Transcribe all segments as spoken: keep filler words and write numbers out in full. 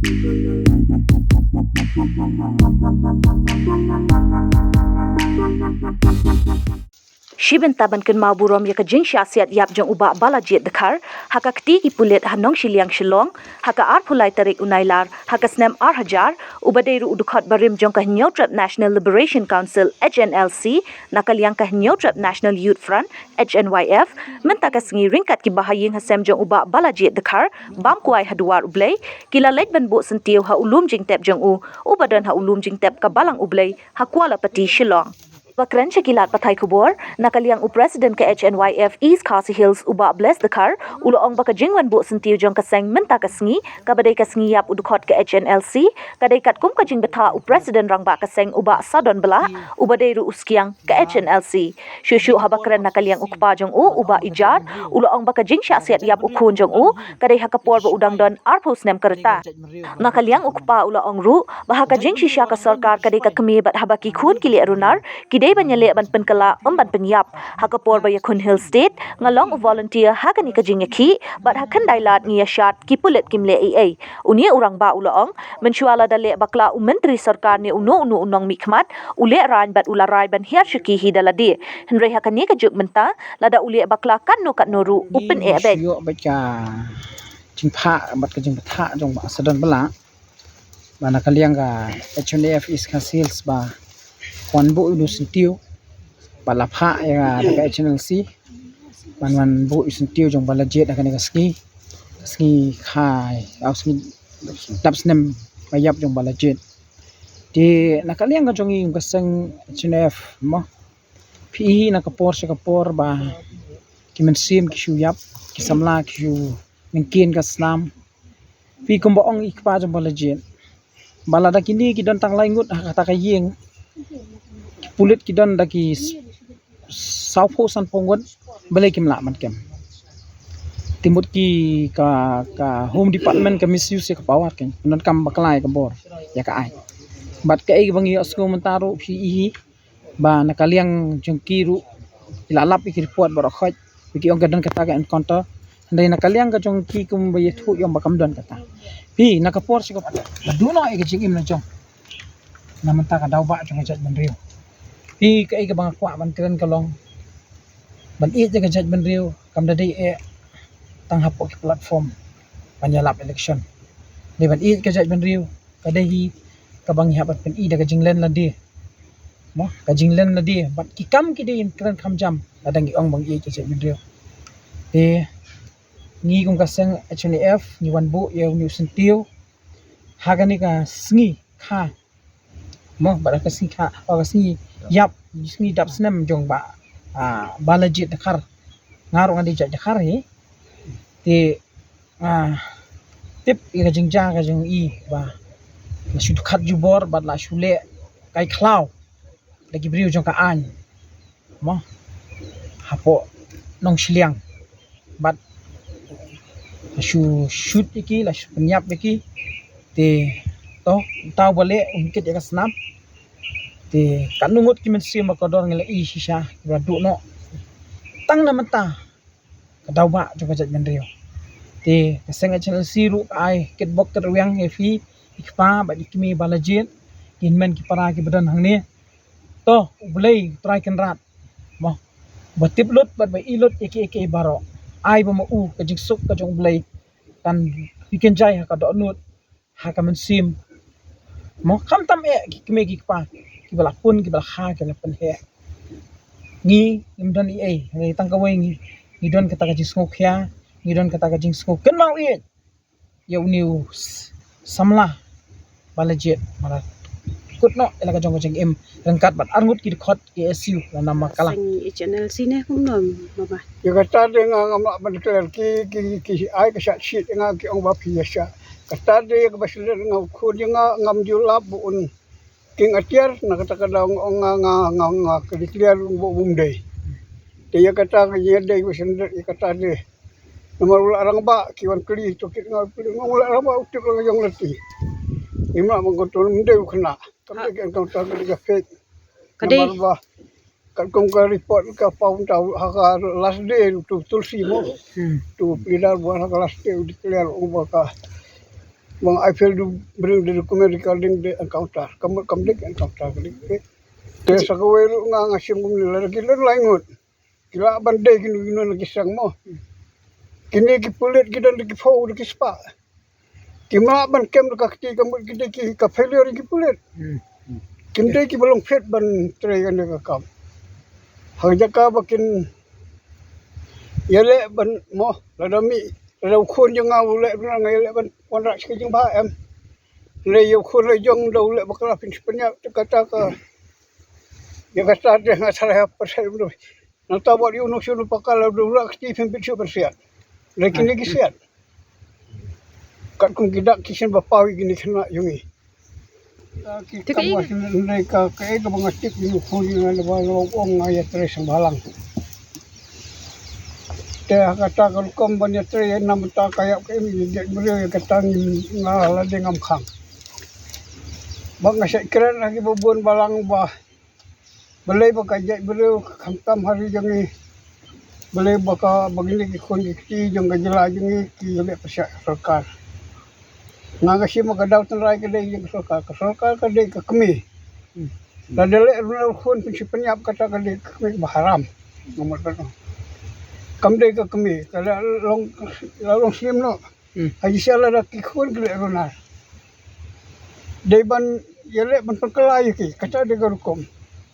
Shi bynta ban kynmaw burom ïa ka jingshah siat ïap jong u Bah Balajied Dkhar, ha ka kti ki pulit ha Nongshiliang Shillong, ha ka arphew lai tarik u Nailar, ha ka snem ar hajar, uba dei ruh u dkhot barim jong ka Hynñiewtrep National Liberation Council, H N L C, na ka liang ka Hynñiewtrep National Youth Front, H N Y F, mynta ka sngi ryngkat ki bahaïing hasem jong u Bah Balajied Dkhar, bam kwai ha duwar U Blei, ki la leit ban buh syntiew ha u lum jingtep jong u, uba don ha u lum jingtep ka Balang U Blei, ha Kuala Pati, Shillong. Ba kren sha ki lad pathai khubor, na ka liang u President ka H N Y F East Khasi Hills u Bah Bless Dkhar, u la ong ba ka jingwan buh syntiew jong ka seng mynta ka sngi, kaba dei ka sngi ïap u dkhot ka H N L C, ka dei katkum ka jingbthah u President Rangbah ka seng u Bah Sadon Blah, uba dei ruh u skiang ka H N L C. Shuh shuh haba kren na ka liang u kpa jong u, u Bah Ijar, u la ong ba ka jingshah siat ïap u khun jong u, ka dei ha ka por ba u dang don arphew snem ka rta. Na ka liang u kpa u la ong ruh, ba ha ka jingshisha ka sorkar ka dei ka kmie bad haba ki khun ki leh runar, ki dei ban ïaleh ban pynkylla, ym ban pynïap. Ha ka por ba ïakhun Hill State, nga long u volunteer ha kane ka jingïakhih, bad ha khyndai lad ngi ïashad, ki pulit kim leh ei ei. Une u rangbah u la ong, mynshuwa lada leh bakla u myntri sorkar ne uno uno u nongmihkhmat, u leh raiñ bad u la rai ban hiar shuki hi da lade. Hynrei ha kane ka juk mynta, lada u leh bakla katno katno ruh, u pyneh beit. Shu ïoh bad ka jingphah, bad ka jingbthah jong Bah Sadon Blah. Ba na ka liang ka H N Y F East Khasi Hills ba wan buh ïa u syntiew. Ba la phah ïa ka H N L C. Ban wan buh ïa u syntiew jong Balajied ha kane ka sngi. Sngi khai, au sngi dap snem ba ïap jong Balajied. Te na ka liang ka jong ngi ka seng H N Y F mo. Phi i hi na ka por sha ka por ba ki mynsiem ki shu ïap, ki samla ki shu nangkien ka snam. Phi kumba ong i kpa jong Balajied. Ba lada kine ki don tang lai ngut ha kata ka ïing. Ki pulit ki don da ki s-, sawphew sanphew ngut, balei kim lah ban kem. Te mut ki ka, ka Home Department ka misuse ïa ka power ken. Don kam bakla ïa ka bor, ïa ka aiñ. Bad kaei kaba ngi ïohsngew mynta ruh phi i hi. Ba na ka liang jong ki ruh, ki la lap ïa ki report baroh khoit, ba ki ong ka don kata ka encounter. Hynrei na ka liang ka jong ki kumba ïathuh ïa ong ba kam don kata. Phi, na ka por sha ka por, ba duh noh ïa ka jingim la jong. Na mynta ka daw ba jong ka jaitbynriew. Phi, kaei kaba nga kwah ban kren ka long. Ban ïeit ïa ka jaitbynriew, kam da dei eh tang hapoh ki platform ban ïalap election. Dei ban ïeit ka jaitbynriew, ka dei hi kaba ngi hap ban pyni da ka jinglen lade. Mo, ka jinglen lade, bad ki kam ki dei ban kren kham jam, lada ngi ong ba ngi ïeit ka jaitbynriew. Te, ngi kum ka seng H N Y F, ngi wan buh ïa une u syntiew ha kane ka sngi kha. Mo, bad ha ka sngi kha, ha ka sngi ïap, sngi dap snem jong Bah, ah, Balajied Dkhar. Nga ruh nga dei jait Dkhar hi. Te, ah, tip ïa ka jingjia ka jong i ba la shu dkhat jubor bad la shu leh kai khlaw da ki briew jong ka aiñ. Mo, hapoh Nongshiliang. Bad la shu shoot ïa ki, la shu pynïap ïa ki. Te, to, uta uba leh, un kit ïa ka snam. Te, katno ngut ki mynsiem ba kordor ngi la i shisha, ba duh noh. Tang na mynta, ka daw ba jong ka jaitbynriew. Te ka seng H N L C ruh ka ai kitbok kitrwiang ïa phi, i kpa bad i kmie Balajied, ki hynmen ki para kiba don hangne. To, U Blei Trai Kynrad, mo, ba tip lut bad ba i lut ïa kiei kiei baroh. Ai ba ma u ka jingsuk ka jong U Blei kan pynkynjai ha ka dohnud, ha ka mynsiem. Mo, khamtam eh ki kmie ki kpa, kiba la pun, kiba la kha, kiba la pynheh. Ngi, ngim don ei ei, ngi tang kawei ngi, ngi don kata ka jingsngewkhia, ngi don kata ka jingsngew kynmaw ïeit ïa une u s-, samla Balajied, ba la kut noh ïa la ka jong ka jingim. Ryngkat bad arngut ki dkhot ki S U la nam ma kala. Seng H N L C ne kumno mama? Ïa kata de nga ngam lah ban declare ki, ki, ki ai ka shah shit ïa nga ki ong ba phi ïa shah. Kata de ïa kaba sendar nga u khun ïa nga ngam ju lap ba un king atiar na kata ka daw nga ong nga, nga, nga, nga ka declare ba um dei. Te ïa kata ka ïa dei ba sendar ïa kata de. Namar u la rangbah ki wan kylli to kit nga u kylli nga u la rangbah u tip la ka jong lati. Ngim lah ban kyntu um dei u khynnah. Kam dei ka encounter ka dei ka fake. Ka dei. Namar ba katkum ka report ka paw mynta ha ka last day tu Tulsi mo. Hmm. Tu Pidar buan ha ka last day u declare u ba ka Bang I feel du bring the document regarding the encounter. Kam kam dei encounter ka dei. Te sa kawei ruh nga nga shim kumne lada ki don lai ngut. Ki lah ban dei kino kino na ki seng mo. Kine ki pulit ki don da ki phew da ki spah. Kim lah ban kem da ka kti ka mut ki dei ki ka failure ki pulit. Kim dei ki ba long fit ban trei kane ka kam. Ha ka jaka ba kin ïaleh ban mo lada mih lada u khun jong nga u leh bynrang nga ïaleh ban wanrah sha ka jingbha em. Lei ïa u khun lei jong da u leh bakla phin pynïap te kata ka ïa kata te nga sa leh ha pyrshah. Nangta wat ïa u nongshun u pakal da u rah kti phin bit shuh ban siat. Lei kine ki siat. Katkum ki dak ki shin ba paw ïa kine khynnah jong ngi. Ki kam wa shin lei ka kaei kaba nga tip ïa u khun ïa nga ba nga ong nga ïatrei sngewbha lang. Te ha kata ka rukom ban ïatrei ïa na bynta ka ïap ka im ïa jait briew ïa kata ngim nga lade ngam khang. Ba nga shait kren ha kiba bun balang ba balei ba ka jait briew khamtam ha ri jong ngi. Balei ba ka ba kine ki khun ki kti jong ka jylla jong ngi ki ïaleh pyrshah sorkar. Nga nga shim ka daw tynrai ka dei jong ka sorkar, ka sorkar ka dei ka kmie. Lada leh runar u khun phin shu pynïap kata ka dei ka kmie ba haram. Nga mut ba kam dei ka kmie ka la long la long slim noh. Ha ki sha lada ki khun ki leh runar dei ban ïaleh ban pynkylla ïa ki kata dei ka rukom.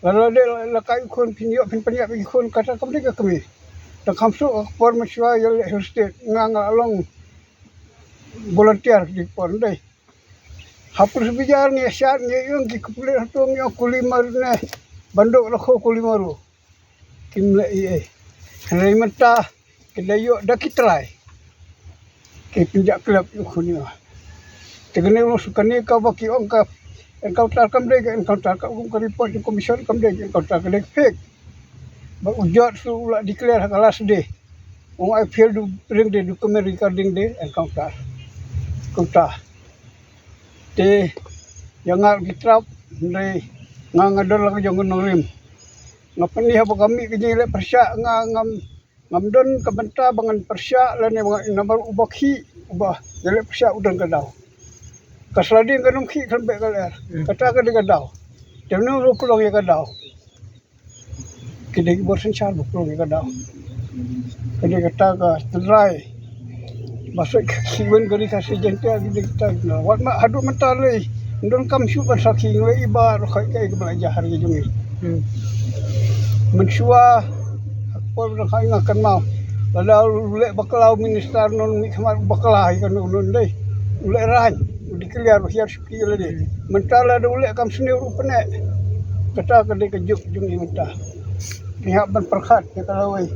Lada dei la kai u khun phin ïoh phin pynïap ïa ki khun kata kam dei ka kmie. Tang kham suk ka por mynshuwa ïaleh hill state nga nga long volunteer ki por dei. Ha pyrshah bijar ngi ïa shad ngi ïa ong ki kpule hato ngi ïa ong kuli mar ne banduk rakho kuli maru. Kim leh ei ei. Hynrei mynta ki da ïoh da ki trai. Ki pynjah klep ïa u khun ïa. Te kane ruh su kane ka ba ki ong ka encounter kam dei ka encounter ka kum ka report jong commission kam dei ka encounter ka dei ka fake. Ba u jot su u la declare ha ka last day. Ong I fail to bring the document regarding the encounter. Encounter. Te ïa nga ki trap hynrei nga nga don la ka jong ka nongrim. Nga pyni haba ka mih ka jingïaleh pyrshah nga ngam ngam don ka bynta ba ngan pyrshah lane ba nga namar uba khih uba ïaleh pyrshah u don ka daw. Ka sla ding ka nongkhih kan beh ka lyer kata ka dei ka daw. Te mano ruh pynlong ïa ka daw. Ki dei ki bor synshar ba pynlong ïa ka daw. Ka dei kata ka tynrai ba soi ka ki wen ka ri ka se jeng te ki dei kata ki wat ma haduh mynta lei. Ndon kam shu ban sakhi ngi lei ba ruh kai kai ka bala jahar ki jong ngi. Mynshuwa por ba kai nga kan mau lada u leh bakla u minister non mi khmat bakla ïa ka non non dei u leh rain u declare ba hiar shuki lade. Mynta lada u leh kam sniew ruh pyneh. Kata ka dei ka juk jong ngi mynta. Ngi hap ban pyrkhat ïa ka lawei.